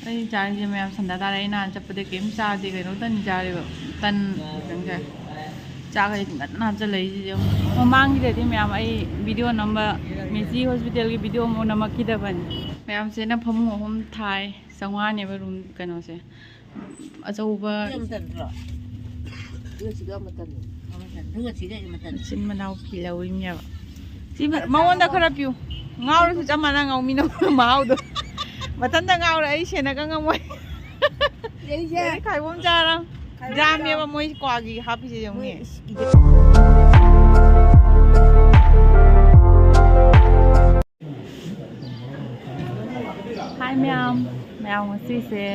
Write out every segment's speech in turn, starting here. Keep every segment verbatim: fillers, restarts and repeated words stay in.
ꯑꯩ ꯆꯥꯔꯤꯁꯦ ꯃꯌꯥꯝ ꯁꯟꯗꯥ ꯇꯥꯔꯦ꯫ ꯑꯩ ꯅꯍꯥꯟ ꯆꯠꯄꯗ ꯀꯩꯝ ꯆꯥꯗꯦ, ꯀꯩꯅꯣ ꯇꯟ ꯆꯥꯔꯦꯕ꯫ ꯇꯟ ꯈꯤꯇꯪ ꯆꯥꯏ꯫ ꯆꯥꯛ ꯍꯥꯏꯗꯤ ꯉꯟꯅ ꯍꯥꯞꯆꯜꯂꯛꯏꯁꯦ ꯌꯦꯡꯉꯨ꯫ ꯃꯃꯥꯡꯒꯤꯗꯗꯤ ꯃꯌꯥꯝ ꯑꯩ ꯚꯤꯗꯤꯑꯣ ꯅꯝꯕ, ꯃꯦꯁꯤ ꯍꯣꯁꯄꯤꯇꯥꯜꯒꯤ ꯚꯤꯗꯤꯑꯣ ꯑꯃꯨꯛ ꯅꯝꯃꯛꯈꯤꯗꯕꯅꯤ꯫ ꯃꯌꯥꯝꯁꯤꯅ ꯐꯃꯨꯡ ꯑꯍꯨꯝ ꯊꯥꯏ, ꯆꯥꯝꯃꯉꯥꯅꯦꯕ ꯔꯨꯝ ꯀꯩꯅꯣꯁꯦ꯫ ꯑꯆꯧꯕ꯫ ꯑꯗꯨꯒ ꯃꯇꯟꯗ꯭ꯔꯣ? ꯑꯗꯨꯒ ꯁꯤꯒ ꯃꯇꯟ꯫ ꯑꯗꯨꯒ ꯁꯤꯒ ꯃꯇꯟ꯫ ꯃꯆꯤꯟ ꯃꯅꯥꯎ ꯐꯤ ꯂꯧꯔꯤꯅꯦꯕ꯫ ꯁꯤ ꯃ-, ꯃꯉꯣꯟꯗ ꯈꯔ ꯄꯤꯌꯨ꯫ ꯉꯥꯎꯔꯁꯨ ꯆꯞ ꯃꯥꯟꯅ ꯉꯥꯎꯃꯤꯟꯅꯧ ꯃꯍꯥꯎꯗꯣ꯫ ꯃꯊꯟꯇ ꯉꯥꯎꯔ ꯑꯩ ꯁꯦꯟꯅꯒ ꯉꯝꯃꯣꯏ꯫ ꯌꯩꯁꯦ꯫ ꯂꯥꯏꯔꯤꯛ ꯈꯥꯏꯕꯣꯝ ꯆꯥꯔ꯫ ꯈꯥꯏꯕꯣꯝ ꯌꯥꯝꯃꯦꯕ ꯆꯥꯔ꯫ ꯃꯣꯏ ꯀ꯭ꯋꯥꯒꯤ ꯍꯥꯞꯄꯤꯁꯦ ꯌꯦꯡꯉꯨꯅꯦ꯫ ꯃꯣꯏ ꯏꯁ-, ꯍꯥꯏ ꯃꯌꯥꯝ, ꯃꯌꯥꯝ ꯉꯁꯤꯁꯦ,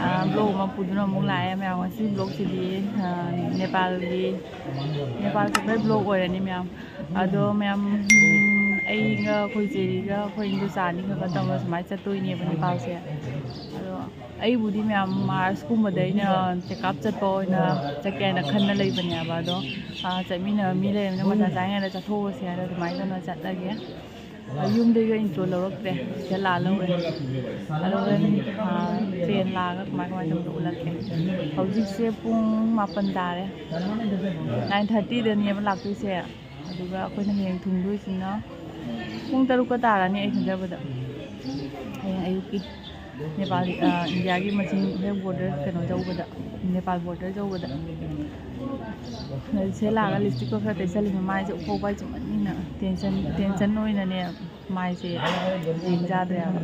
ꯑ, ꯕ꯭ꯂꯣꯛ ꯑꯃ ꯄꯨꯗꯨꯅ ꯑꯃꯨꯛ ꯂꯥꯛꯑꯦ꯫ ꯃꯌꯥꯝ ꯉꯁꯤ ꯕ꯭ꯂꯣꯛꯁꯤꯗꯤ, ꯑ, ꯅꯦꯄꯥꯜꯒꯤ, ꯅꯦꯄꯥꯜ ꯆꯠꯄꯩ ꯕ꯭ꯂꯣꯛ ꯑꯣꯏꯔꯅꯤ ꯃꯌꯥꯝ꯫ ꯑꯗꯣ ꯃꯌꯥꯝ, ꯎꯝ, ꯑꯩꯒ ꯑꯩꯈꯣꯏ ꯆꯦꯔꯤꯒ ꯑꯩꯈꯣꯏ ꯏꯟꯗꯣꯆꯥ ꯑꯅꯤꯈꯛꯀ ꯇꯧꯔꯒ ꯁꯨꯃꯥꯏꯅ ꯆꯠꯇꯣꯏꯅꯦꯕ ꯅꯦꯄꯥꯜꯁꯦ꯫ ꯑꯗꯣ ꯑꯩꯕꯨꯗꯤ ꯃꯌꯥꯝ ꯃꯥꯔꯁꯀꯨꯝꯕꯗ ꯑꯩꯅ ꯆꯦꯛꯑꯞ ꯆꯠꯄ ꯑꯣꯏꯅ ꯆꯠꯀꯦ ꯍꯥꯏꯅ ꯈꯟꯅ ꯂꯩꯕꯅꯦꯕ꯫ ꯑꯗꯣ, ꯑ, ꯆꯠꯃꯤꯟꯅꯕ ꯃꯤ ꯂꯩꯔꯕꯅꯤꯅ ꯃꯇꯝ ꯆꯥꯔꯤꯉꯩꯗ ꯆꯠꯊꯣꯛꯎꯔꯁꯦ ꯍꯥꯏꯅ ꯑꯗꯨꯃꯥꯏꯅ ꯇꯧꯅ ꯆꯠꯂꯒꯦ꯫ ꯌꯨꯝꯗꯒꯤ ꯏꯟꯇ꯭ꯔꯣ ꯂꯧꯔꯛꯇ꯭ꯔꯦ, ꯁꯤꯗ ꯂꯥꯛꯑ ꯂꯧꯔꯦ꯫ ꯑꯗꯣ ꯍꯣꯔꯦꯟ, ꯑ, ꯇ꯭ꯔꯦꯟ ꯂꯥꯛꯑꯒ ꯀꯃꯥꯏ ꯀꯃꯥꯏ ꯇꯧꯕꯗꯣ ꯎꯠꯂꯛꯀꯦ꯫ ꯍꯧꯖꯤꯛꯁꯦ ꯄꯨꯡ ꯃꯥꯄꯟ ꯇꯥꯔꯦ, ꯅꯥꯏꯟ ꯊꯥꯔꯇꯤꯗꯅꯦꯕ ꯂꯥꯛꯇꯣꯏꯁꯦ꯫ ꯑꯗꯨꯒ ꯑꯩꯈꯣꯏꯅ ꯍꯌꯦꯡ ꯊꯨꯡꯗꯣꯏꯁꯤꯅ ꯄꯨꯡ ꯇꯔꯨꯛꯀ ꯇꯥꯔꯅꯤ ꯑꯩ ꯈꯟꯖꯕꯗ꯫ ꯍꯌꯦꯡ ꯑꯌꯨꯛꯀꯤ ꯅꯦꯄꯥꯜ, ꯑ, ꯏꯟꯗꯤꯌꯥꯒꯤ ꯃꯆꯤꯟ ꯍꯦꯛ ꯕꯣꯔꯗꯔ ꯀꯩꯅꯣ ꯌꯧꯕꯗ, ꯅꯦꯄꯥꯜ ꯕꯣꯔꯗꯔ ꯌꯧꯕꯗ꯫ ꯁꯦ ꯂꯥꯛꯑꯒ ꯂꯤꯞꯁꯇꯤꯛꯀ ꯈꯔ ꯇꯩꯁꯜꯂꯤ, ꯃꯃꯥꯏꯁꯦ ꯎꯐꯧ ꯋꯥꯏ ꯆꯨꯝꯃꯟꯅꯤꯅ ꯇꯦꯟꯁꯟ, ꯇꯦꯟꯁꯟ ꯑꯣꯏꯅꯅꯦ ꯃꯥꯏꯁꯦ ꯌꯦꯡ ꯌꯥꯗ꯭ꯔꯦꯕ꯫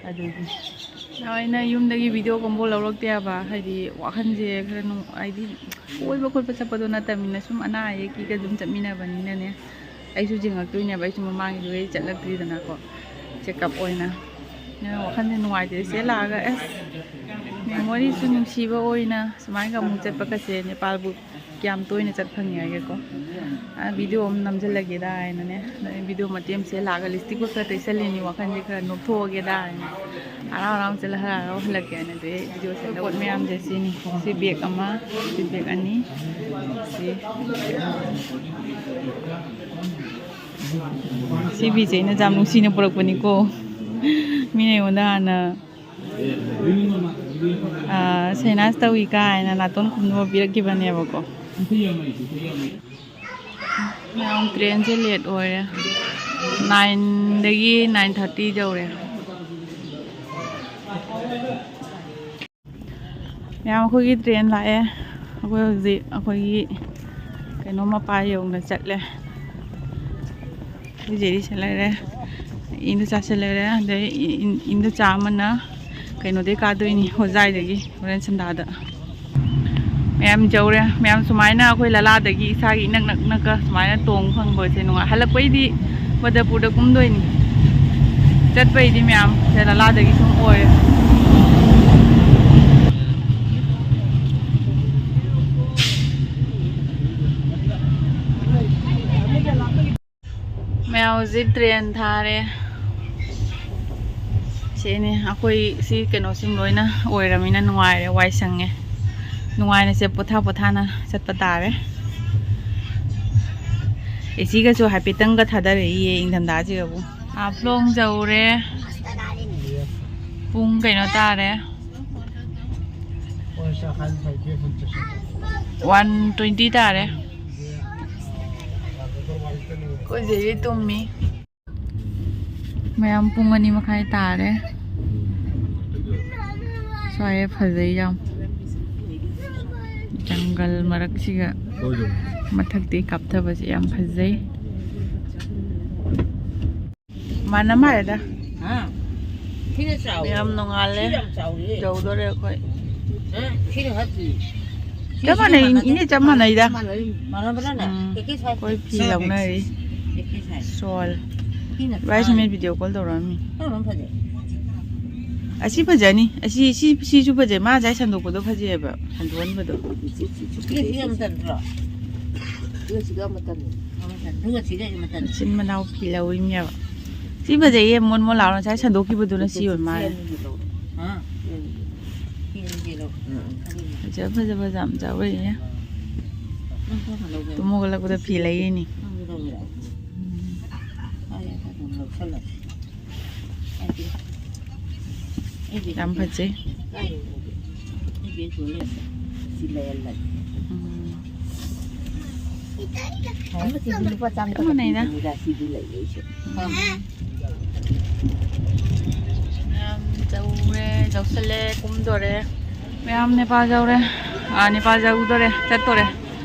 ꯑꯗꯨꯒꯤ ꯑꯩꯅ ꯌꯨꯝꯗꯒꯤ ꯚꯤꯗꯤꯑꯣ ꯀꯝꯕꯣ ꯂꯧꯔꯛꯇꯦ ꯍꯥꯏꯕ, ꯍꯥꯏꯗꯤ ꯋꯥꯈꯜꯁꯦ ꯈꯔ ꯅꯨꯡ-, ꯍꯥꯏꯗꯤ ꯀꯣꯏꯕ ꯈꯣꯠꯄ ꯆꯠꯄꯗꯣ ꯅꯠꯇꯕꯅꯤꯅ ꯁꯨꯝ ꯑꯅꯥ ꯑꯌꯦꯛꯀꯤꯒ ꯑꯗꯨꯝ ꯆꯠꯃꯤꯟꯅꯕꯅꯤꯅꯅꯦ꯫ ꯑꯩꯁꯨ ꯌꯦꯡꯉꯛꯇꯣꯏꯅꯦꯕ, ꯑꯩꯁꯨ ꯃꯃꯥꯡꯒꯤꯗꯨꯗꯩ ꯆꯠꯂꯛꯇ꯭ꯔꯤꯗꯅꯀꯣ, ꯆꯦꯛꯑꯞ ꯑꯣꯏꯅ꯫ ꯑꯗꯨꯅ ꯋꯥꯈꯜꯁꯦ ꯅꯨꯡꯉꯥꯏꯇꯦ꯫ ꯁꯤꯗ ꯂꯥꯛꯑꯒ ꯑꯁ, ꯃꯦꯃꯣꯔꯤꯁꯨ ꯅꯨꯡꯁꯤꯕ ꯑꯣꯏꯅ ꯁꯨꯃꯥꯏꯅꯒ ꯑꯃꯨꯛ ꯆꯠꯄꯒꯁꯦ, ꯅꯦꯄꯥꯜꯕꯨ ꯀꯌꯥꯝ ꯇꯣꯏꯅ ꯆꯠ ꯐꯪꯉꯦ ꯍꯥꯏꯒꯦꯀꯣ꯫ ꯑ, ꯚꯤꯗꯤꯑꯣ ꯑꯃ ꯅꯝꯁꯤꯜꯂꯒꯦꯗ ꯍꯥꯏꯅꯅꯦ, ꯅꯣꯏ ꯚꯤꯗꯤꯑꯣ ꯃꯇꯦꯛ ꯑꯃ ꯁꯤꯗ ꯂꯥꯛꯑꯒ ꯂꯤꯞꯁꯇꯤꯛꯄꯨ ꯈꯔ ꯇꯩꯁꯜꯂꯤꯅꯤ, ꯋꯥꯈꯜꯁꯦ ꯈꯔ ꯅꯣꯛꯊꯣꯛꯑꯒꯦꯗ ꯍꯥꯏꯅ, ꯍꯔꯥꯎ ꯍꯔꯥꯎ ꯆꯠꯂ ꯍꯔꯥꯎ ꯍꯔꯥꯎ ꯍꯜꯂꯛꯀꯦ ꯍꯥꯏꯅ꯫ ꯑꯗꯨꯗꯤ ꯚꯤꯗꯤꯑꯣꯁꯦ ꯄꯣꯠ ꯃꯌꯥꯝꯁꯦ ꯁꯤꯅꯤ, ꯁꯤ ꯕꯦꯒ ꯑꯃ, ꯁꯤ ꯕꯦꯒ ꯑꯅꯤ, ꯁꯤ, ꯁꯤ ꯕꯤꯁꯦ ꯑꯩꯅ ꯌꯥꯝ ꯅꯨꯡꯁꯤꯅ ꯄꯨꯔꯛꯄꯅꯤꯀꯣ꯫ ꯃꯤꯅ ꯑꯩꯉꯣꯟꯗ ꯍꯥꯟꯅ ꯁꯦꯅꯥꯁ ꯇꯧꯏ ꯀꯥꯏꯅ ꯅꯥꯇꯣꯟ ꯈꯨꯝꯅꯕ ꯄꯤꯔꯛꯈꯤꯕꯅꯦꯕꯀꯣ꯫ ꯃꯌꯥꯝ ꯇ꯭ꯔꯦꯟꯁꯦ ꯂꯦꯠ ꯑꯣꯏꯔꯦ꯫ ꯅꯥꯏꯟꯗꯒꯤ ꯅꯥꯏꯟ ꯊꯥꯔꯇꯤ ꯌꯧꯔꯦ꯫ ꯃꯌꯥꯝ, ꯑꯩꯈꯣꯏꯒꯤ ꯇ꯭ꯔꯦꯟ ꯂꯥꯛꯑꯦ꯫ ꯑꯩꯈꯣꯏ ꯍꯧꯖꯤꯛ ꯑꯩꯈꯣꯏꯒꯤ ꯀꯩꯅꯣ ꯃꯄꯥ ꯌꯧꯅ ꯆꯠꯂꯦ꯫ ꯑꯩꯈꯣꯏ ꯖꯦꯔꯤꯁꯦ ꯂꯩꯔꯦ, ꯏꯟꯗꯣꯆꯥꯁꯦ ꯂꯩꯔꯦ, ꯑꯗꯩ ꯏꯟ-, ꯏꯟꯗꯣꯆꯥ ꯑꯃꯅ ꯀꯩꯅꯣꯗꯩ ꯀꯥꯗꯣꯏꯅꯤ, ꯍꯣꯖꯥꯏꯗꯒꯤ, ꯍꯣꯔꯦꯟ ꯁꯟꯗꯥꯗ꯫ ꯃꯌꯥꯝ ꯌꯧꯔꯦ꯫ ꯃꯌꯥꯝ, ꯁꯨꯃꯥꯏꯅ ꯑꯩꯈꯣꯏ ꯂꯂꯥꯗꯒꯤ ꯏꯁꯥꯒꯤ ꯏꯅꯛ ꯅꯛꯅꯒ ꯁꯨꯃꯥꯏꯅ ꯇꯣꯡ ꯐꯪꯕꯁꯦ ꯅꯨꯡꯉꯥꯏ꯫ ꯍꯜꯂꯛꯄꯩꯗꯤ ꯕꯗꯔꯄꯨꯔꯗ ꯀꯨꯝꯗꯣꯏꯅꯤ, ꯆꯠꯄꯩꯗꯤ ꯃꯌꯥꯝ ꯁꯦ ꯂꯂꯥꯗꯒꯤ ꯁꯨꯝ ꯑꯣꯏꯔꯦ꯫ ꯃꯌꯥꯝ ꯍꯧꯖꯤꯛ ꯇ꯭ꯔꯦꯟ ꯊꯥꯔꯦ꯫ ꯁꯤꯅꯤ ꯑꯩꯈꯣꯏ ꯁꯤ ꯀꯩꯅꯣꯁꯤꯡ ꯂꯣꯏꯅ ꯑꯣꯏꯔꯃꯤꯅ ꯅꯨꯡꯉꯥꯏꯔꯦ, ꯋꯥꯏ ꯁꯪꯉꯦ꯫ ꯅꯨꯡꯉꯥꯏꯅ ꯁꯦ ꯄꯣꯊꯥ ꯄꯣꯊꯥꯅ ꯆꯠꯄ ꯇꯥꯔꯦ꯫ ꯑꯦꯁꯤꯒꯁꯨ ꯍꯥꯏꯐꯦꯠꯇꯪꯒ ꯊꯥꯗꯔꯛꯏꯌꯦ ꯏꯪꯊꯝꯊꯥꯁꯤꯒꯕꯨ꯫ ꯍꯥꯐꯂꯣꯡ ꯌꯧꯔꯦ꯫ ꯄꯨꯡ ꯀꯩꯅꯣ ꯇꯥꯔꯦ, ꯋꯥꯟ ꯇ꯭ꯋꯦꯟꯇꯤ ꯇꯥꯔꯦ꯫ ꯑꯩꯈꯣꯏ ꯖꯦꯔꯤ ꯇꯨꯝꯃꯤ꯫ ꯃꯌꯥꯝ, ꯄꯨꯡ ꯑꯅꯤ ꯃꯈꯥꯏ ꯇꯥꯔꯦ꯫ ꯁ꯭ꯋꯥꯏ ꯐꯖꯩ ꯌꯥꯝ, ꯖꯪꯒꯜ ꯃꯔꯛꯁꯤꯒ꯫ ꯃꯊꯛꯇꯤ ꯀꯥꯞꯊꯕꯁꯦ ꯌꯥꯝ ꯐꯖꯩ꯫ ꯃꯥꯅ ꯃꯥꯜꯂꯦꯗ꯫ ꯍꯥ? ꯁꯤꯅ ꯆꯥꯎꯔꯦ꯫ ꯌꯥꯝ ꯅꯣꯡꯉꯥꯜꯂꯦ꯫ ꯁꯤ ꯌꯥꯝ ꯆꯥꯎꯔꯦ꯫ ꯌꯧꯗꯣꯔꯦ ꯑꯩꯈꯣꯏ꯫ ꯍꯥ? ꯁꯤꯅ ꯈꯔ ꯄꯤꯛꯏ꯫ ꯁꯤ ꯆꯞ ꯁꯤꯒ ꯃꯥꯟꯅꯩ, ꯃꯥꯟꯅꯗꯦ? ꯏꯅꯦ, ꯆꯞ ꯃꯥꯟꯅꯩꯗ꯫ ꯃꯥꯟꯅꯔꯤ-, ꯃꯥꯟꯅꯕ꯭ꯔꯥꯅꯦ? ꯎꯝ꯫ ꯑꯦꯛꯀꯤ ꯁꯥꯏꯖ꯫ ꯑꯩꯈꯣꯏ ꯐꯤ ꯁꯥꯏꯖ꯫ ꯂꯧꯅꯔꯤ꯫ ꯑꯦꯛꯀꯤ ꯁꯥꯏꯖ꯫ ꯁꯣꯜ꯫ ꯁꯤꯅ ꯏꯕꯥꯏ ꯁꯥꯏꯖ꯫ ꯁꯨꯃꯦꯟ ꯚꯤꯗꯤꯑꯣ ꯀꯣꯜ ꯇꯧꯔꯛꯑꯝꯃꯤ꯫ ꯀꯔꯝꯕꯅ ꯐꯖꯩ? ꯑꯁꯤ ꯐꯖꯅꯤ꯫ ꯑꯁꯤ, ꯁꯤ, ꯁꯤꯁꯨ ꯐꯖꯩ꯫ ꯃꯥ ꯉꯁꯥꯏ ꯁꯟꯗꯣꯛꯄꯗꯣ ꯐꯖꯩꯑꯕ꯫ ꯁꯟꯗꯣꯛꯍꯟꯕꯗꯣ꯫ ꯁꯤ, ꯁꯤꯒ ꯁꯤꯒ ꯑꯃ ꯆꯟꯗ꯭ꯔꯣ? ꯑꯗꯨꯒ ꯁꯤꯒ ꯑꯃ ꯆꯟꯅꯤ꯫ ꯑꯃ ꯆꯟ-, ꯑꯗꯨꯒ ꯁꯤꯒ ꯑꯃ ꯆꯟꯅꯤ꯫ ꯃꯆꯤꯟ ꯃꯅꯥꯎ ꯐꯤ ꯂꯧꯔꯤꯅꯦꯕ꯫ ꯁꯤ ꯐꯖꯩꯌꯦ, ꯃꯣꯟ ꯃꯣꯟ ꯂꯥꯎꯔ꯫ ꯉꯁꯥꯏ ꯁꯟꯗꯣꯛꯈꯤꯕꯗꯨꯅ ꯁꯤ ꯑꯣꯏ ꯃꯥꯜꯂꯦ꯫ ꯍꯥ? ꯐꯖ ꯐꯖꯕ ꯌꯥꯝ ꯌꯥꯎꯔꯛꯏꯅꯦ꯫ ꯇꯨꯝ ꯍꯧꯒꯠꯂꯛꯄꯗ ꯐꯤ ꯂꯩꯔꯤꯅꯤ꯫ ꯌꯥꯝ ꯐꯖꯩ꯫ ꯎꯝ꯫ ꯂꯨꯄꯥ ꯆꯥꯝ ꯀꯃꯥꯏꯅ? ꯃꯌꯥꯝ ꯌꯧꯔꯦ, ꯌꯧꯁꯜꯂꯦ, ꯀꯨꯝꯗꯣꯔꯦ꯫ ꯃꯌꯥꯝ ꯅꯦꯄꯥꯜ ꯌꯧꯔꯦ꯫ ꯑꯥ, ꯅꯦꯄꯥꯜ ꯌꯧꯗꯣꯔꯦ, ꯆꯠꯇꯣꯔꯦ꯫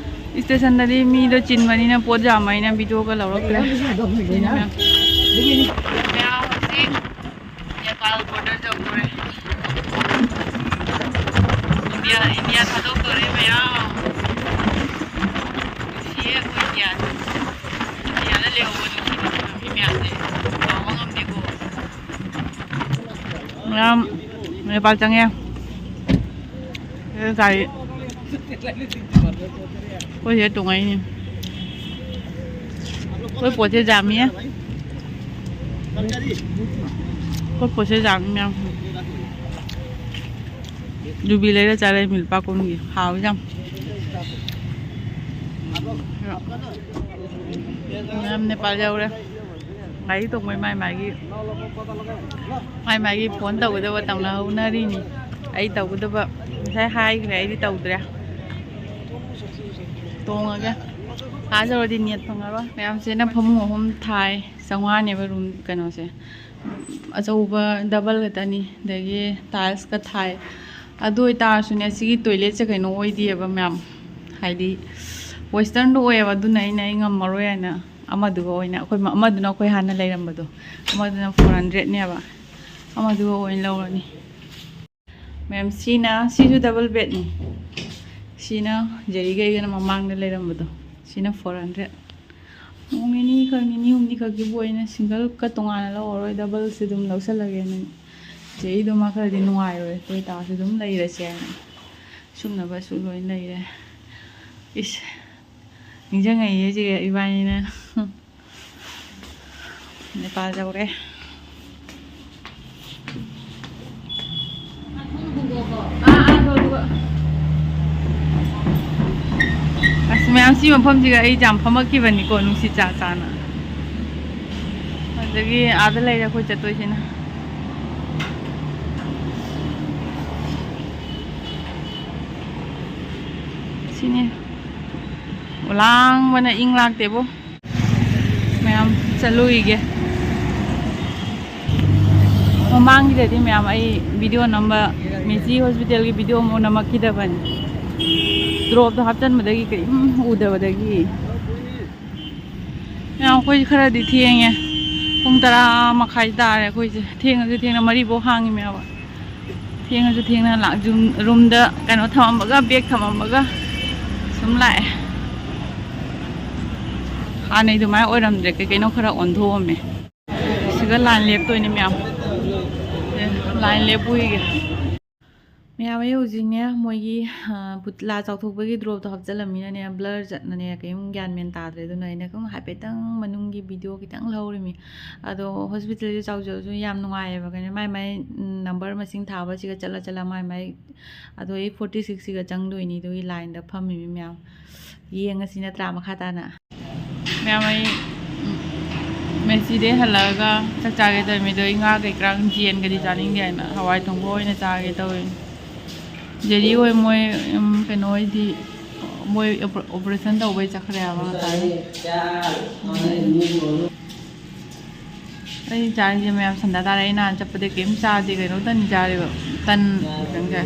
ꯏꯁꯇꯦꯁꯟꯗꯗꯤ ꯃꯤꯗꯣ ꯆꯤꯟꯕꯅꯤꯅ ꯄꯣꯠ ꯌꯥꯝꯕꯅꯤꯅ ꯚꯤꯗꯤꯑꯣꯒ ꯂꯧꯔꯛꯇ꯭ꯔꯦ꯫ ꯃꯌꯥꯝ ꯍꯧꯖꯤꯛ ꯅꯦꯄꯥꯜ ꯕꯣꯔꯗꯔ ꯌꯧꯗꯣꯔꯦ꯫ ꯏꯟꯗꯤꯌꯥ, ꯏꯟꯗꯤꯌꯥ ꯊꯥꯗꯣꯛꯇꯣꯔꯦ ꯃꯌꯥꯝ꯫ ꯅꯨꯡꯁꯤꯌꯦ ꯑꯩꯈꯣꯏ ꯏꯟꯗꯤꯌꯥꯁꯦ꯫ ꯏꯟꯗꯤꯌꯥꯗ ꯂꯩꯍꯧꯕ ꯅꯨꯡꯁꯤꯕꯁꯦ ꯃꯤ ꯃꯌꯥꯝꯁꯦ ꯀꯥꯎꯕ ꯉꯝꯗꯦꯀꯣ꯫ ꯃꯌꯥꯝ ꯅꯦꯄꯥꯜ ꯆꯪꯉꯦ꯫ ꯒꯥꯔꯤ ꯑꯩꯈꯣꯏ ꯁꯤꯗ ꯇꯣꯡꯉꯛꯏꯅꯦ꯫ ꯑꯩꯈꯣꯏ ꯄꯣꯠꯁꯦ ꯌꯥꯝꯃꯤꯌꯦ꯫ ꯑꯩꯈꯣꯏ ꯄꯣꯠꯁꯦ ꯌꯥꯝꯃꯤ ꯃꯌꯥꯝ꯫ ꯌꯨꯕꯤ ꯂꯩꯔ ꯆꯥꯔꯦ ꯃꯤ ꯂꯨꯄꯥ ꯀꯨꯟꯒꯤ꯫ ꯍꯥꯎꯋꯤ ꯌꯥꯝ꯫ ꯃꯌꯥꯝ ꯅꯦꯄꯥꯜ ꯌꯧꯔꯦ꯫ ꯒꯥꯔꯤ ꯇꯣꯡꯕꯩ ꯃꯥꯏ ꯃꯥꯒꯤ, ꯃꯥꯏ ꯃꯥꯒꯤ ꯐꯣꯟ ꯇꯧꯒꯗꯕ ꯇꯧꯅꯍꯧꯅꯔꯤꯅꯤ꯫ ꯑꯩ ꯇꯧꯒꯗꯕ ꯉꯁꯥꯏ ꯍꯥꯏꯈ꯭ꯔꯦ, ꯑꯩꯗꯤ ꯇꯧꯗ꯭ꯔꯦ꯫ ꯇꯣꯡꯉꯒꯦ꯫ ꯑꯥ ꯌꯧꯔꯗꯤ ꯅꯦꯠ ꯐꯪꯉꯔꯣꯏ꯫ ꯃꯌꯥꯝꯁꯤꯅ ꯐꯃꯨꯡ ꯑꯍꯨꯝ ꯊꯥꯏ꯫ ꯆꯥꯝꯃꯉꯥꯅꯦꯕ ꯔꯨꯝ ꯀꯩꯅꯣꯁꯦ꯫ ꯑꯆꯧꯕ ꯗꯕꯜ ꯈꯛꯇꯅꯤ꯫ ꯑꯗꯒꯤ ꯇꯥꯏꯜꯁꯀ ꯊꯥꯏ꯫ ꯑꯗꯨ ꯑꯣꯏꯇꯥꯔꯁꯨꯅꯦ, ꯁꯤꯒꯤ ꯇꯣꯏꯂꯦꯠꯁꯦ ꯀꯩꯅꯣ ꯑꯣꯏꯗꯦꯕ ꯃꯌꯥꯝ, ꯍꯥꯏꯗꯤ ꯋꯦꯁꯇꯔꯟꯗꯣ ꯑꯣꯏꯌꯦꯕ꯫ ꯑꯗꯨꯅ ꯑꯩꯅ ꯑꯩ ꯉꯝꯃꯔꯣꯏ ꯍꯥꯏꯅ ꯑꯃꯗꯨꯒ ꯑꯣꯏꯅ, ꯑꯩꯈꯣꯏ ꯃ-, ꯑꯃꯗꯨꯅ ꯑꯩꯈꯣꯏ ꯍꯥꯟꯅ ꯂꯩꯔꯝꯕꯗꯣ, ꯑꯃꯗꯨꯅ ꯐꯣꯔ ꯍꯟꯗ꯭ꯔꯦꯠꯅꯦꯕ꯫ ꯑꯃꯗꯨꯒ ꯑꯣꯏꯅ ꯂꯧꯔꯅꯤ꯫ ꯃꯌꯥꯝ, ꯁꯤꯅ, ꯁꯤꯁꯨ ꯗꯕꯜ ꯕꯦꯗꯅꯤ꯫ ꯁꯤꯅ ꯖꯦꯔꯤꯒ ꯑꯩꯒꯅ ꯃꯃꯥꯡꯗ ꯂꯩꯔꯝꯕꯗꯣ꯫ ꯁꯤꯅ ꯐꯣꯔ ꯍꯟꯗ꯭ꯔꯦꯠ꯫ ꯅꯣꯡ ꯅꯤꯅꯤ ꯈꯛ, ꯅꯤꯅꯤ ꯍꯨꯝꯅꯤ ꯈꯛꯀꯤꯕꯨ ꯑꯣꯏꯅ ꯁꯤꯡꯒꯜꯒ ꯇꯣꯉꯥꯟꯅ ꯂꯧꯔꯔꯣꯏ, ꯗꯕꯜꯁꯦ ꯑꯗꯨꯝ ꯂꯧꯁꯜꯂꯒꯦꯅ꯫ ꯖꯦꯔꯤꯗꯣ ꯃꯥ ꯈꯔꯗꯤ ꯅꯨꯡꯉꯥꯏꯔꯣꯏ, ꯑꯗꯨ ꯑꯣꯏꯇꯥꯔꯁꯨ ꯑꯗꯨꯝ ꯂꯩꯔꯁꯦ ꯍꯥꯏꯅ꯫ ꯁꯨꯝꯅꯕꯁꯨ ꯂꯣꯏ ꯂꯩꯔꯦ꯫ ꯏꯁ, ꯅꯤꯡꯁꯤꯡꯉꯛꯏꯌꯦ ꯁꯤꯒ ꯏꯕꯥꯅꯤꯅ꯫ ꯅꯦꯄꯥꯜ ꯌꯧꯔꯦ꯫ ꯑꯁ, ꯃꯌꯥꯝ ꯁꯤ ꯃꯐꯝꯁꯤꯒ ꯑꯩ ꯌꯥꯝ ꯐꯝꯃꯛꯈꯤꯕꯅꯤꯀꯣ, ꯅꯨꯡꯁꯤꯠ ꯆꯥ ꯆꯥꯅ꯫ ꯑꯗꯒꯤ ꯑꯥꯗ ꯂꯩꯔꯦ ꯑꯩꯈꯣꯏ ꯆꯠꯇꯣꯏꯁꯤꯅ꯫ ꯁꯤꯅꯤ꯫ ꯂꯥꯡꯕꯅ ꯏꯪ ꯂꯥꯛꯇꯦꯕꯣ꯫ ꯃꯌꯥꯝ ꯆꯠꯂꯨꯏꯒꯦ꯫ ꯃꯃꯥꯡꯒꯤꯗꯗꯤ ꯃꯌꯥꯝ ꯑꯩ ꯚꯤꯗꯤꯑꯣ ꯅꯝꯕ, ꯃꯦꯁꯤ ꯍꯣꯁꯄꯤꯇꯥꯜꯒꯤ ꯚꯤꯗꯤꯑꯣ ꯑꯃꯨꯛ ꯅꯝꯃꯛꯈꯤꯗꯕꯅꯤ꯫ ꯗ꯭ꯔꯣꯞꯇꯣ ꯍꯥꯞꯆꯟꯕꯗꯒꯤ ꯀꯔꯤꯝ ꯎꯗꯕꯗꯒꯤ꯫ ꯃꯌꯥꯝ ꯑꯩꯈꯣꯏ ꯈꯔꯗꯤ ꯊꯦꯡꯉꯦ꯫ ꯄꯨꯡ ꯇꯔꯥ ꯃꯈꯥꯏ ꯇꯥꯔꯦ ꯑꯩꯈꯣꯏꯁꯦ꯫ ꯊꯦꯡꯉꯁꯨ ꯊꯦꯡꯅ ꯃꯔꯤꯐꯧ ꯍꯥꯡꯉꯤ ꯃꯌꯥꯝ꯫ ꯊꯦꯡꯉꯁꯨ ꯊꯦꯡꯅ ꯂꯥꯛ-, ꯌꯨꯝ, ꯔꯨꯝꯗ ꯀꯩꯅꯣ ꯊꯝꯃꯝꯃꯒ, ꯕꯦꯒ ꯊꯝꯃꯝꯃꯒ ꯁꯨꯝ ꯂꯥꯛꯑꯦ꯫ ꯍꯥꯟꯅꯩ ꯑꯗꯨꯃꯥꯏꯅ ꯑꯣꯏꯔꯝꯗ꯭ꯔꯦ, ꯀꯩ ꯀꯩꯅꯣ ꯈꯔ ꯑꯣꯟꯊꯣꯛꯑꯝꯃꯦ꯫ ꯁꯤꯒ ꯂꯥꯏꯟ ꯂꯦꯞꯇꯣꯏꯅꯦ ꯃꯌꯥꯝ꯫ ꯑꯦ, ꯂꯥꯏꯟ ꯂꯦꯞꯄꯨꯏꯒꯦ꯫ ꯃꯌꯥꯝ ꯑꯩ ꯍꯧꯖꯤꯛꯅꯦ ꯃꯣꯏꯒꯤ, ꯑ, ꯄꯨꯇꯂꯥ ꯆꯥꯎꯊꯣꯛꯄꯒꯤ ꯗ꯭ꯔꯣꯞꯇꯣ ꯍꯥꯞꯆꯜꯂꯝꯃꯤꯅꯅꯦ, ꯕ꯭ꯂꯔ ꯆꯠꯅꯅꯦ ꯀꯩꯝ ꯒ꯭ꯌꯥꯟ ꯃꯦꯟ ꯇꯥꯗ꯭ꯔꯦ꯫ ꯑꯗꯨꯅ ꯑꯩꯅ ꯁꯨꯝ ꯍꯥꯏꯐꯦꯠꯇꯪ ꯃꯅꯨꯡꯒꯤ ꯚꯤꯗꯤꯑꯣ ꯈꯤꯇꯪ ꯂꯧꯔꯤꯃꯤ꯫ ꯑꯗꯣ ꯍꯣꯁꯄꯤꯇꯥꯜꯁꯦ ꯆꯥꯎꯖꯔꯁꯨ ꯌꯥꯝ ꯅꯨꯡꯉꯥꯏꯌꯦꯕ꯫ ꯀꯩꯅꯣ ꯃꯥꯏ ꯃꯥꯏ, ꯎꯝ, ꯅꯝꯕꯔ ꯃꯁꯤꯡ ꯊꯥꯕꯁꯤꯒ ꯆꯠꯂ ꯆꯠꯂ ꯃꯥꯏ ꯃꯥꯏ꯫ ꯑꯗꯣ ꯑꯩ ꯐꯣꯔꯇꯤ ꯁꯤꯛꯁꯁꯤꯒ ꯆꯪꯗꯣꯏꯅꯤ, ꯑꯗꯨꯒꯤ ꯂꯥꯏꯟꯗ ꯐꯝꯃꯤꯃꯤ ꯃꯌꯥꯝ꯫ ꯌꯦꯡꯉꯁꯤ ꯅꯠꯇ꯭ꯔꯥ ꯃꯈꯥ ꯇꯥꯅ꯫ ꯃꯌꯥꯝ ꯑꯩ, ꯎꯝ, ꯃꯦꯁꯤꯗꯩ ꯍꯜꯂꯛꯑꯒ ꯆꯥꯛ ꯆꯥꯒꯦ ꯇꯧꯔꯤꯃꯤ꯫ ꯑꯗꯣ ꯑꯩ ꯉꯥ ꯀꯩ ꯀꯔꯥꯡ ꯌꯦꯟꯒꯗꯤ ꯆꯥꯅꯤꯡꯗꯦ ꯍꯥꯏꯅ ꯍꯋꯥꯏ ꯊꯣꯡꯕ ꯑꯣꯏꯅ ꯆꯥꯒꯦ ꯇꯧꯔꯤꯅꯤ꯫ ꯖꯦꯔꯤ ꯍꯣꯏ ꯃꯣꯏ, ꯎꯝ, ꯀꯩꯅꯣ ꯍꯣꯏꯗꯤ ꯃꯣꯏ ꯑꯣꯄ-, ꯑꯣꯄꯔꯦꯁꯟ ꯇꯧꯕꯩ ꯆꯠꯈ꯭ꯔꯦ ꯍꯥꯏꯕ ꯉꯁꯥꯏ꯫ ꯑꯩ ꯆꯥꯔꯤꯁꯦ ꯃꯌꯥꯝ ꯁꯟꯗꯥ ꯇꯥꯔꯦ꯫ ꯑꯩ ꯅꯍꯥꯟ ꯆꯠꯄꯗ ꯀꯩꯝ ꯆꯥꯗꯦ, ꯀꯩꯅꯣ ꯇꯟ ꯆꯥꯔꯦꯕ, ꯇꯟ ꯈꯤꯇꯪ ꯆꯥꯏ꯫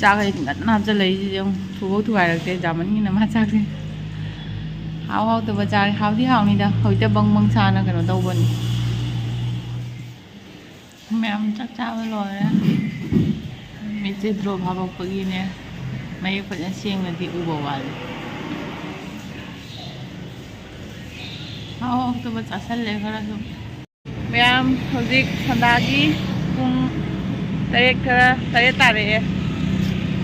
ꯆꯥꯛ ꯍꯥꯏꯗꯤ ꯉꯟꯅ ꯍꯥꯞꯆꯜꯂꯛꯏꯁꯤꯗꯤ ꯌꯦꯡꯉꯨ, ꯊꯨꯕꯧ ꯊꯨꯒꯥꯏꯔꯛꯇꯦ ꯆꯥꯃꯟꯒꯤꯅ ꯃꯥ ꯆꯥꯛꯁꯦ꯫ ꯍꯥꯎ ꯍꯥꯎꯇꯕ ꯆꯥꯔꯦ꯫ ꯍꯥꯎꯗꯤ ꯍꯥꯎꯅꯤꯗ, ꯍꯧꯖꯤꯛꯇ ꯕꯪ ꯕꯪ ꯁꯥꯅ ꯀꯩꯅꯣ ꯇꯧꯕꯅꯤ꯫ ꯃꯌꯥꯝ ꯆꯥꯛ ꯆꯥꯕ ꯂꯣꯏꯔꯦ꯫ ꯃꯤꯠꯁꯦ ꯗ꯭ꯔꯣꯞ ꯍꯥꯄꯛꯄꯒꯤꯅꯦ ꯃꯌꯦꯛ ꯐꯖꯅ ꯁꯦꯡꯅꯗꯤ ꯎꯕ ꯋꯥꯠꯂꯦ꯫ ꯍꯥꯎ ꯍꯥꯎꯇꯕ ꯆꯥꯁꯜꯂꯦ ꯈꯔꯁꯨ꯫ ꯃꯌꯥꯝ ꯍꯧꯖꯤꯛ ꯁꯟꯗꯥꯒꯤ ꯄꯨꯡ ꯇꯔꯦꯠ ꯈꯔ, ꯇꯔꯦꯠ ꯇꯥꯔꯛꯑꯦ꯫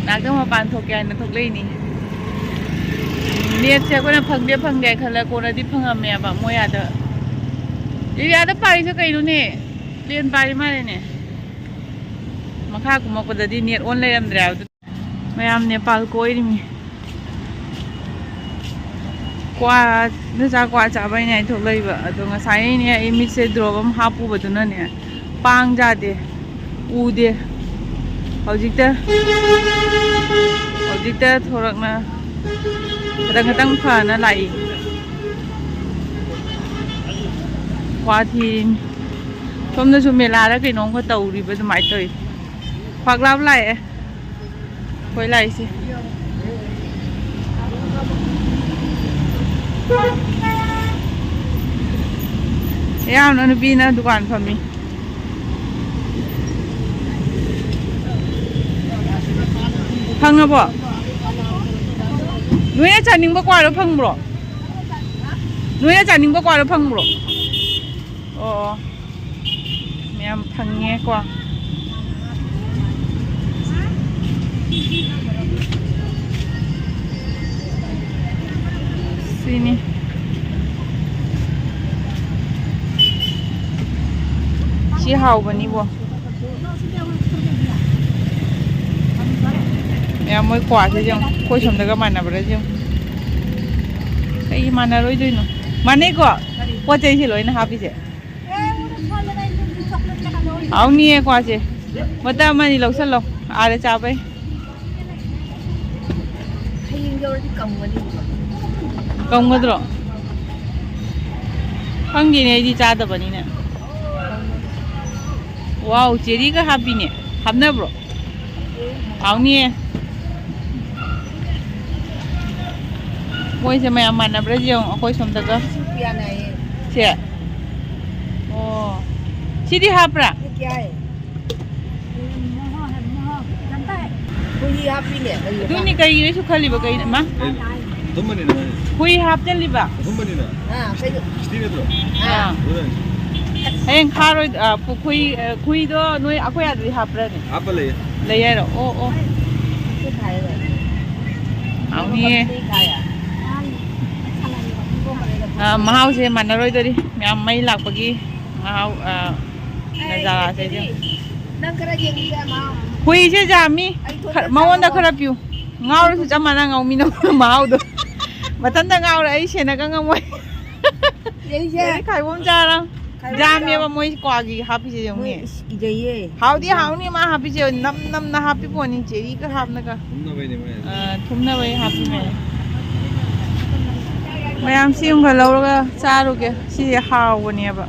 ꯉꯥꯏꯍꯥꯛꯇꯪ ꯃꯄꯥꯟ ꯊꯣꯛꯀꯦ ꯍꯥꯏꯅ ꯊꯣꯛꯂꯛꯏꯅꯤ꯫ ꯅꯦꯠꯁꯦ ꯑꯩꯈꯣꯏꯅ ꯐꯪꯗꯦ ꯐꯪꯗꯦ ꯈꯜꯂ ꯀꯣꯟꯅꯗꯤ ꯐꯪꯉꯝꯃꯦꯕ ꯃꯣꯏ ꯑꯥꯗ꯫ ꯑꯦꯔꯤꯌꯥꯗ ꯄꯥꯏꯔꯤꯁꯦ ꯀꯩꯅꯣꯅꯦ? ꯄ꯭ꯂꯦꯟ ꯄꯥꯏꯔꯤ ꯃꯥꯜꯂꯦꯅꯦ꯫ ꯃꯈꯥ ꯀꯨꯝꯃꯛꯄꯗꯗꯤ ꯅꯦꯠ ꯑꯣꯟ ꯂꯩꯔꯝꯗ꯭ꯔꯦ ꯍꯥꯏꯕꯗꯨ꯫ ꯃꯌꯥꯝ ꯅꯦꯄꯥꯜ ꯀꯣꯏꯔꯤꯃꯤ꯫ ꯀ꯭ꯋꯥ, ꯅꯆꯥ ꯀ꯭ꯋꯥ ꯆꯥꯕꯩꯅꯦ ꯍꯥꯏꯅ ꯊꯣꯛꯂꯛꯏꯕ꯫ ꯑꯗꯣ ꯉꯁꯥꯏꯅꯦ ꯑꯩ ꯃꯤꯠꯁꯦ ꯗ꯭ꯔꯣꯞ ꯑꯃ ꯍꯥꯞꯄꯨꯕꯗꯨꯅꯅꯦ ꯄꯥꯡ ꯌꯥꯗꯦ, ꯎꯗꯦ꯫ ꯍꯧꯖꯤꯛꯇ ꯍꯧꯖꯤꯛꯇ ꯊꯣꯔꯛꯅ ꯈꯤꯇꯪ ꯈꯤꯇꯪ ꯐꯅ ꯂꯥꯛꯏ꯫ ꯋꯥꯊꯤ꯫ ꯁꯣꯝꯗꯁꯨ ꯃꯦꯂꯥꯔ ꯀꯩꯅꯣꯝꯒ ꯇꯧꯔꯤꯕ ꯑꯗꯨꯃꯥꯏꯅ ꯇꯧꯋꯤ꯫ ꯈ꯭ꯋꯥꯛꯂꯥꯞ ꯂꯥꯛꯑꯦ꯫ ꯑꯩꯈꯣꯏ ꯂꯥꯛꯏꯁꯦ꯫ ꯑꯌꯥꯝꯕꯅ ꯅꯨꯄꯤꯅ ꯗꯨꯀꯥꯟ ꯐꯝꯃꯤ꯫ ꯐꯪꯉꯕꯣ? ꯅꯣꯏꯅ ꯆꯥꯅꯤꯡꯕ ꯀ꯭ꯋꯥꯗꯣ ꯐꯪꯕ꯭ꯔꯣ? ꯅꯣꯏꯅ ꯆꯥꯅꯤꯡꯕ ꯀ꯭ꯋꯥꯗꯣ ꯐꯪꯕ꯭ꯔꯣ? ꯑꯣ, ꯃꯌꯥꯝ ꯐꯪꯉꯦꯀꯣ꯫ ꯁꯤꯅꯤ꯫ ꯁꯤ ꯍꯥꯎꯕꯅꯤꯕꯣ꯫ ꯃꯌꯥꯝ ꯃꯣꯏ ꯀ꯭ꯋꯥꯁꯦ ꯌꯦꯡꯉꯨ, ꯑꯩꯈꯣꯏ ꯁꯣꯝꯗꯒ ꯃꯥꯟꯅꯕ꯭ꯔꯥ ꯌꯦꯡꯉꯨ꯫ ꯀꯩ ꯃꯥꯟꯅꯔꯣꯏꯗꯣꯏꯅꯣ? ꯃꯥꯟꯅꯩꯀꯣ? ꯄꯣꯠ ꯆꯩꯁꯦ ꯂꯣꯏꯅ ꯍꯥꯞꯄꯤꯁꯦ꯫ ꯍꯥꯎꯅꯤꯌꯦ ꯀ꯭ꯋꯥꯁꯦ꯫ ꯃꯇꯝ ꯑꯃꯅꯤ ꯂꯧꯁꯜꯂꯣ꯫ ꯑꯥꯗ ꯆꯥꯕꯩ꯫ ꯍꯌꯦꯡ ꯌꯧꯔꯗꯤ ꯀꯪꯒꯅꯤ꯫ ꯀꯪꯒꯗ꯭ꯔꯣ? ꯈꯪꯗꯦꯅꯦ, ꯑꯩꯗꯤ ꯆꯥꯗꯕꯅꯤꯅ꯫ ꯋꯥꯎ, ꯆꯦꯔꯤꯒ ꯍꯥꯞꯄꯤꯅꯦ꯫ ꯍꯥꯞꯅꯕ꯭ꯔꯣ? ꯍꯥꯎꯅꯤꯌꯦ꯫ ꯃꯣꯏꯁꯦ ꯃꯌꯥꯝ ꯃꯥꯟꯅꯕ꯭ꯔꯥ ꯌꯦꯡꯉꯣ, ꯑꯩꯈꯣꯏ ꯁꯣꯝꯗꯒ꯫ ꯁꯤ ꯄꯤꯌꯥꯅ ꯍꯥꯏꯌꯦ꯫ ꯁꯦ꯫ ꯑꯣ꯫ ꯁꯤꯗꯤ ꯍꯥꯞꯄ꯭ꯔꯥ? ꯁꯤ ꯀꯌꯥ ꯍꯥꯏ? ꯈꯣꯏꯍꯤ ꯍꯥꯞꯄꯤꯅꯦ, ꯀꯔꯤꯅꯣ? ꯑꯗꯨꯅꯤ ꯀꯩꯒꯤꯅꯣ ꯑꯩꯁꯨ ꯈꯜꯂꯤꯕ ꯀꯩꯅꯣ, ꯃꯥ? ꯑꯦ, ꯑꯊꯨꯝꯕꯅꯤꯅ ꯃꯥꯗꯤ꯫ ꯈꯣꯏꯍꯤ ꯍꯥꯞꯆꯜꯂꯤꯕ? ꯑꯊꯨꯝꯕꯅꯤꯅ꯫ ꯑꯥ, ꯀꯩꯅꯣ? ꯁꯤꯛꯁꯇꯤ ꯅꯠꯇ꯭ꯔꯣ? ꯑꯥ꯫ ꯑꯗꯨꯅꯅꯤ꯫ ꯍꯌꯦꯡ ꯈꯥꯔꯣꯏ-, ꯑ, ꯄꯨꯈ꯭ꯔꯤ, ꯑ, ꯈꯣꯏꯍꯤꯗꯣ ꯅꯣꯏ ꯑꯩꯈꯣꯏ ꯑꯥꯗꯗꯤ ꯍꯥꯞꯄ꯭ꯔꯅꯦ? ꯍꯥꯞꯄ ꯂꯩꯌꯦ꯫ ꯂꯩ ꯍꯥꯏꯔꯣ? ꯑꯣ, ꯑꯣ꯫ ꯍꯥꯎꯅꯤꯌꯦ꯫ ꯑ, ꯃꯍꯥꯎꯁꯦ ꯃꯥꯟꯅꯔꯣꯏꯗꯣꯔꯤ꯫ ꯃꯌꯥꯝ ꯃꯩ ꯂꯥꯛꯄꯒꯤ ꯃꯍꯥꯎ, ꯑ, ꯅꯖꯥꯔꯥꯁꯦ ꯁꯦ꯫ ꯅꯪ ꯈꯔ ꯌꯦꯡꯕꯤꯌꯨ, ꯃꯍꯥꯎ꯫ ꯈꯣꯏꯍꯤꯁꯦ ꯌꯥꯝꯃꯤ꯫ ꯑꯩ ꯏꯊꯣꯟꯗ ꯈꯔ, ꯃꯉꯣꯟꯗ ꯆꯥꯕ ꯈꯔ ꯄꯤꯌꯨ꯫ ꯉꯥꯎꯔꯁꯨ ꯆꯞ ꯃꯥꯟꯅ ꯉꯥꯎꯃꯤꯟꯅꯧ ꯃꯍꯥꯎꯗꯣ꯫ ꯃꯊꯟꯇ ꯉꯥꯎꯔ ꯑꯩ ꯁꯦꯟꯅꯒ ꯉꯝꯃꯣꯏ꯫ ꯌꯦꯡꯁꯦ꯫ ꯌꯥꯔꯦ, ꯈꯥꯏꯕꯣꯝ ꯆꯥꯔ꯫ ꯌꯥꯝꯃꯦꯕ ꯃꯣꯏ ꯀ꯭ꯋꯥꯒꯤ ꯍꯥꯞꯄꯤꯁꯦ ꯌꯦꯡꯉꯨꯅꯦ꯫ ꯏꯁ, ꯀꯤꯖꯩꯌꯦ꯫ ꯍꯥꯎꯗꯤ ꯍꯥꯎꯅꯤ ꯃꯥ ꯍꯥꯞꯄꯤꯁꯦ, ꯅꯝ ꯅꯝꯅ ꯍꯥꯞꯄꯤ ꯄꯣꯠꯅꯤ, ꯆꯦꯔꯤꯒ ꯍꯥꯞꯅꯒ꯫ ꯊꯨꯝꯅꯕꯩꯅꯦ ꯃꯣꯏ꯫ ꯑ, ꯊꯨꯝꯅꯕꯩ ꯍꯥꯞꯄꯤꯅꯦ꯫ ꯃꯌꯥꯝ ꯁꯤ ꯑꯃꯒ ꯂꯧꯔꯒ ꯆꯥꯔꯨꯒꯦ꯫ ꯁꯤꯁꯦ ꯍꯥꯎꯕꯅꯦꯕ꯫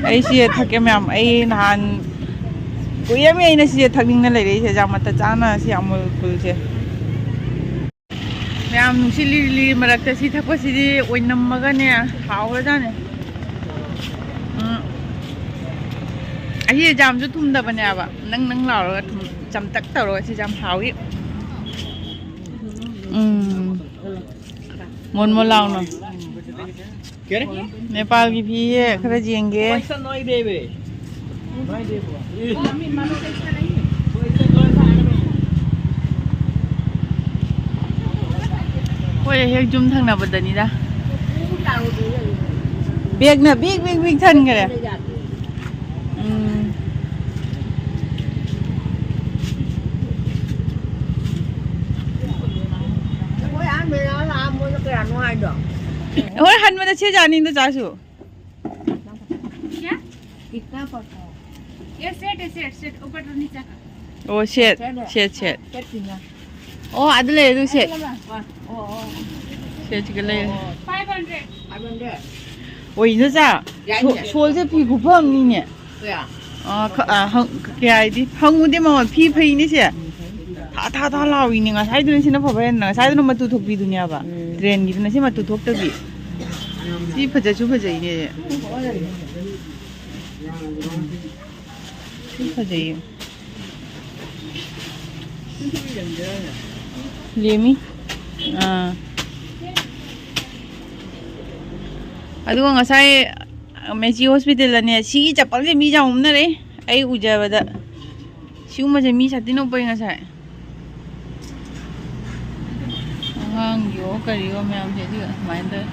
ꯑꯩ ꯁꯤ ꯊꯛꯀꯦ ꯃꯌꯥꯝ꯫ ꯑꯩ ꯅꯍꯥꯟ ꯀꯨꯏꯔꯝꯃꯤ ꯑꯩꯅ ꯁꯤꯁꯦ ꯊꯛꯅꯤꯡꯅ ꯂꯩꯔꯛꯏꯁꯦ, ꯌꯥꯝ ꯃꯇꯠ ꯆꯥꯅ ꯁꯤ ꯑꯃꯨꯜ ꯀꯨꯜꯁꯦ꯫ ꯃꯌꯥꯝ ꯅꯨꯡꯁꯤꯠ ꯂꯤꯔꯤ ꯂꯤꯔꯤ ꯃꯔꯛꯇ ꯁꯤ ꯊꯛꯄꯁꯤꯗꯤ ꯑꯣꯏꯅꯝꯃꯒꯅꯦ, ꯍꯥꯎꯈ꯭ꯔꯖꯥꯠꯅꯦ꯫ ꯎꯝ꯫ ꯑꯁꯤ ꯌꯥꯝꯁꯨ ꯊꯨꯝꯗꯕꯅꯦꯕ, ꯅꯪ ꯅꯪ ꯂꯥꯎꯔꯒ ꯊꯨꯝ ꯆꯝꯇꯛ ꯇꯧꯔꯒ ꯁꯤꯁꯦ ꯌꯥꯝ ꯍꯥꯎꯏ꯫ ꯎꯝ꯫ ꯃꯣꯟ ꯃꯣꯟ ꯂꯥꯎꯅ꯫ नेपाल की भी है, खरा जिएंगे। ꯑꯩꯈꯣꯏ ꯍꯦꯛ ꯌꯨꯝ ꯊꯪꯅꯕꯗꯅꯤꯗ꯫ ꯕꯦꯒꯅ ꯕꯤꯛ ꯕꯤꯛ ꯕꯤꯛ ꯊꯟꯈ꯭ꯔꯦ꯫ ꯎꯝ꯫ ꯑꯩꯈꯣꯏ ꯑꯍꯥꯟꯕꯗ ꯂꯥꯛꯑꯝꯕꯗꯣ ꯀꯌꯥꯅꯣ ꯍꯥꯏꯗꯣ? ꯍꯣꯏ, ꯍꯟꯕꯗ ꯁꯦ ꯌꯥꯅꯤꯗ ꯆꯥꯁꯨ꯫ क्या? कितना पड़ता है? ये सेट है, सेट, सेट, ऊपर और नीचे का। ꯑꯣ, ꯁꯦꯠ, ꯁꯦꯠ, ꯁꯦꯠ꯫ ꯁꯦꯠꯁꯤꯅ꯫ ꯑꯣ, ꯑꯗꯨ ꯂꯩꯔꯦ, ꯑꯗꯨ ꯁꯦꯠ꯫ ꯑꯣ, ꯑꯣ꯫ ꯁꯦꯠꯁꯤꯒ ꯂꯩꯔꯦ꯫ Five hundred꯫ Five hundred꯫ ꯑꯣ, ꯏꯅꯣꯆꯥ, ꯌꯥꯏꯅꯦ꯫ ꯁꯣ-, ꯁꯣꯜꯁꯦ ꯐꯤ ꯈꯨꯐ ꯑꯃꯅꯤꯅꯦ꯫ ꯀꯌꯥ? ꯑ, ꯈ-, ꯑ, ꯍꯪ-, ꯀꯌꯥ ꯍꯥꯏꯗꯤ? ꯍꯪꯉꯨꯗꯦ ꯃꯃꯜ, ꯐꯤ ꯐꯩꯅꯦ ꯁꯦ꯫ ꯊꯥ ꯊꯥ ꯊꯥ ꯂꯥꯎꯏꯅꯦ꯫ ꯉꯁꯥꯏꯗꯨꯅ ꯁꯤꯅ ꯐꯕ ꯍꯦꯟꯅ, ꯉꯁꯥꯏꯗꯨꯅ ꯃꯇꯨ ꯊꯣꯛꯄꯤꯗꯨꯅꯦꯕ꯫ ꯎꯝ꯫ ꯇ꯭ꯔꯦꯟꯒꯤꯗꯨꯅ ꯁꯤ ꯃꯇꯨ ꯊꯣꯛꯇꯕꯤ꯫ ꯁꯤ ꯐꯖꯁꯨ ꯐꯖꯩꯅꯦ꯫ ꯁꯤ ꯐꯖꯩꯌꯦ꯫ ꯂꯦꯝꯃꯤ꯫ ꯑꯥ꯫ ꯑꯗꯨꯒ ꯉꯁꯥꯏ ꯃꯦꯆꯤ ꯍꯣꯁꯄꯤꯇꯥꯜꯗꯅꯦ, ꯁꯤꯒꯤ ꯆꯄꯜꯁꯦ ꯃꯤ ꯌꯥꯝ ꯎꯞꯅꯔꯦ꯫ ꯑꯩ ꯎꯖꯕꯗ ꯁꯤꯒꯨꯝꯕꯁꯦ ꯃꯤ ꯁꯥꯇꯤꯟ ꯎꯞꯄꯩ ꯉꯁꯥꯏ꯫ ꯑꯉꯥꯡꯒꯤꯌꯣ ꯀꯔꯤꯌꯣ ꯃꯌꯥꯝꯁꯦ ꯑꯗꯨꯒ ꯑꯗꯨꯃꯥꯏꯅ ꯇꯧꯋꯦ꯫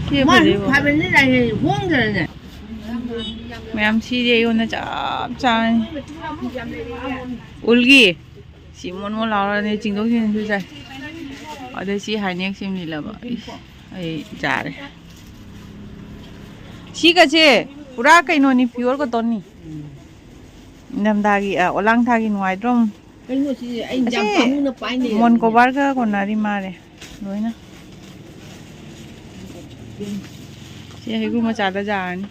ꯁꯤ ꯃꯥꯁꯨ ꯐꯖꯩꯕ꯫ ꯐꯕꯅꯤ ꯂꯥꯏꯅ ꯍꯣꯡꯗ꯭ꯔꯅꯦ꯫ ꯃꯌꯥꯝ ꯁꯤꯗꯤ ꯑꯩꯉꯣꯟꯗ ꯆꯞ ꯆꯥꯔꯅꯤ꯫ ꯎꯜꯒꯤ ꯁꯤ ꯃꯣꯟ ꯃꯣꯟ ꯂꯥꯎꯔꯅꯤ, ꯆꯤꯡꯊꯣꯛ ꯆꯤꯡꯁꯤꯟꯁꯨ ꯌꯥꯏ꯫ ꯑꯗꯩ ꯁꯤ ꯍꯥꯏꯅꯦꯛ ꯁꯤꯃ ꯂꯤꯠꯂꯕ꯫ ꯏꯁ, ꯑꯩ ꯌꯥꯔꯦ꯫ ꯁꯤꯒꯁꯦ ꯄꯨꯔꯥ ꯀꯩꯅꯣꯅꯤ, pure cotton ꯅꯤ꯫ ꯅꯤꯡꯊꯝꯊꯥꯒꯤ, ꯑ, ꯑꯣꯂꯥꯡ ꯊꯥꯒꯤ ꯅꯨꯡꯉꯥꯏꯗ꯭ꯔꯣ? ꯀꯩꯅꯣ ꯁꯤ ꯑꯩ ꯌꯥꯝ ꯑꯁꯤ ꯄꯥꯝꯃꯨꯅ ꯄꯥꯏ ꯂꯩꯔꯕꯅꯤꯅꯦ꯫ ꯃꯣꯟ cover ꯒ ꯀꯣꯟꯅꯔꯤ ꯃꯥꯜꯂꯦ ꯂꯣꯏꯅ꯫ ꯁꯤ ꯍꯩꯒ꯭ꯔꯨ ꯃꯆꯥꯗ ꯌꯥꯔꯅꯤ꯫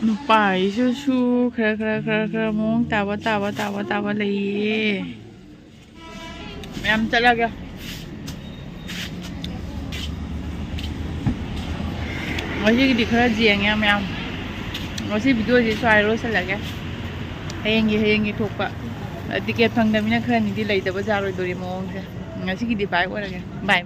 ꯅꯨꯄꯥꯒꯤꯁꯨ ꯁꯨ ꯈꯔ ꯈꯔ ꯈꯔ ꯈꯔ ꯃꯑꯣꯡ ꯇꯥꯕ ꯇꯥꯕ ꯇꯥꯕ ꯇꯥꯕ ꯂꯩꯌꯦ꯫ ꯃꯌꯥꯝ ꯆꯠꯂꯒꯦ꯫ ꯉꯁꯤꯒꯤꯗꯤ ꯈꯔ ꯌꯦꯡꯉꯦ ꯃꯌꯥꯝ꯫ ꯉꯁꯤ video ꯁꯤ ꯁ꯭ꯋꯥꯏ ꯂꯣꯏꯁꯤꯜꯂꯒꯦ꯫ ꯍꯌꯦꯡꯒꯤ, ꯍꯌꯦꯡꯒꯤ ꯊꯣꯛꯄ꯫ Ticket ꯐꯪꯗꯕꯅꯤꯅ ꯈꯔꯅꯤꯗꯤ ꯂꯩꯇꯕ ꯌꯥꯔꯣꯏꯗꯣꯔꯤ ꯃꯑꯣꯡꯁꯦ꯫ ꯉꯁꯤꯒꯤꯗꯤ bye ꯑꯣꯏꯔꯒꯦ꯫ Bye꯫